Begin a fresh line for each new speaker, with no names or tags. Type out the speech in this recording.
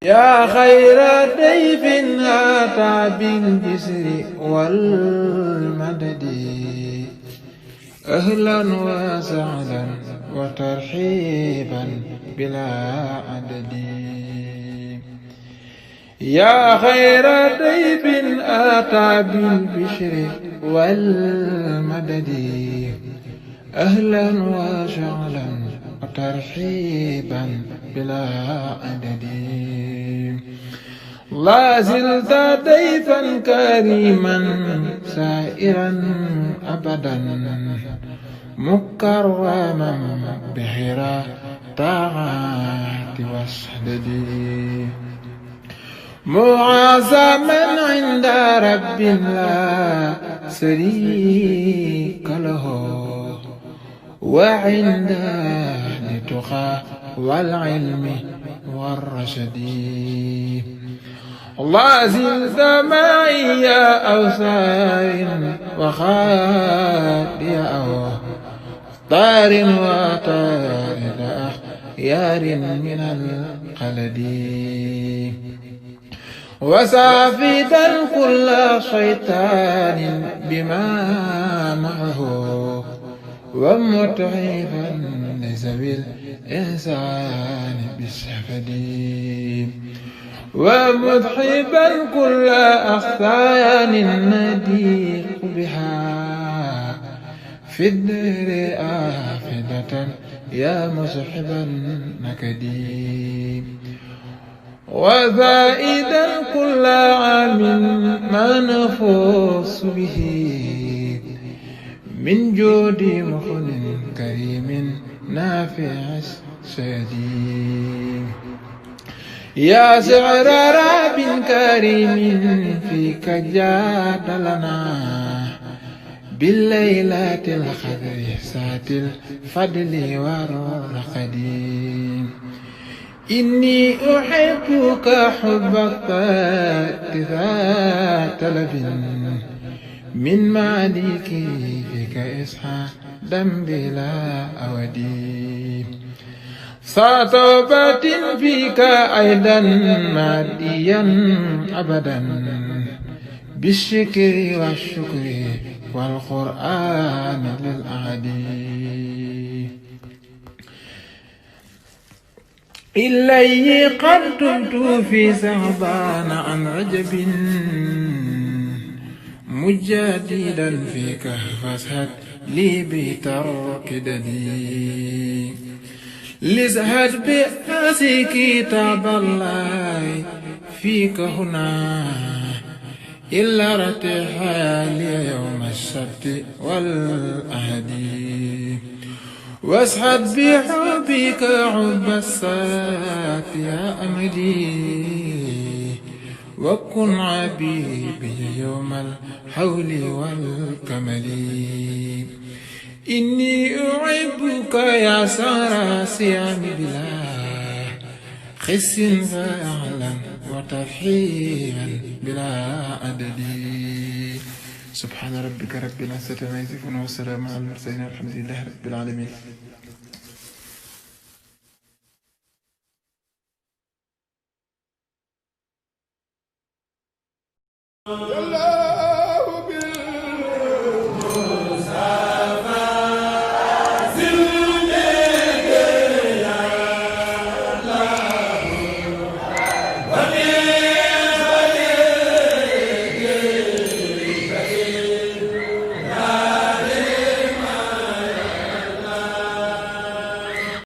yaa xayra dayfin ataa bil bisri wal madadi ahlan wa sahlan wa tarhiban bilaa adadi yaa xayra dayfin ataa bil bisri wal madadi ahlan wa sahlan wa tarhiban bilaa adadi لا زلت ضيفا كريما سائرا أبدا مكرما بحرى طاعات والسدد معظما عند رب لا شريك له وعند أهل التقى والعلم والرشد الله زلت معي يا أوسار وخادي أو طار وطارد أخيار من القلد وسافدا كل شيطان بما معه ومتعفا لذوي الإحسان بالشفد ومذحبا كل أخطان نديق بها في الدهر آفدة يا مسحبا نكدي وزائدا كل عام ما نفوس به من جود مخن كريم نافع شديد يا سعر راب كريم فيك جاد لنا بالليلة الخضر سات الفضل والرقد إني أحبك حبك ذات لب من مالك فيك إسحاق دم بلا أودي صاتوبة فيك أيضا ماديا أبدا بالشكر والشكر والقرآن للأعدي إلي قد تبت في ثعبان عن عجب مجادلا فيك فاشهد لي بترك ددي لازهد بأسي كتاب الله فيك هنا إلا ارتحالي يوم السبت والأحد واسحد بحبك عب السات يا أمدي وكن عبيبي يوم الحول والكمل إني أحبك يا سارى سيام بلا خس فأعلم وترحيما بلا عدد سبحان ربك رب العزة عما يصفون والسلام على المرسلين والحمد لله رب العالمين.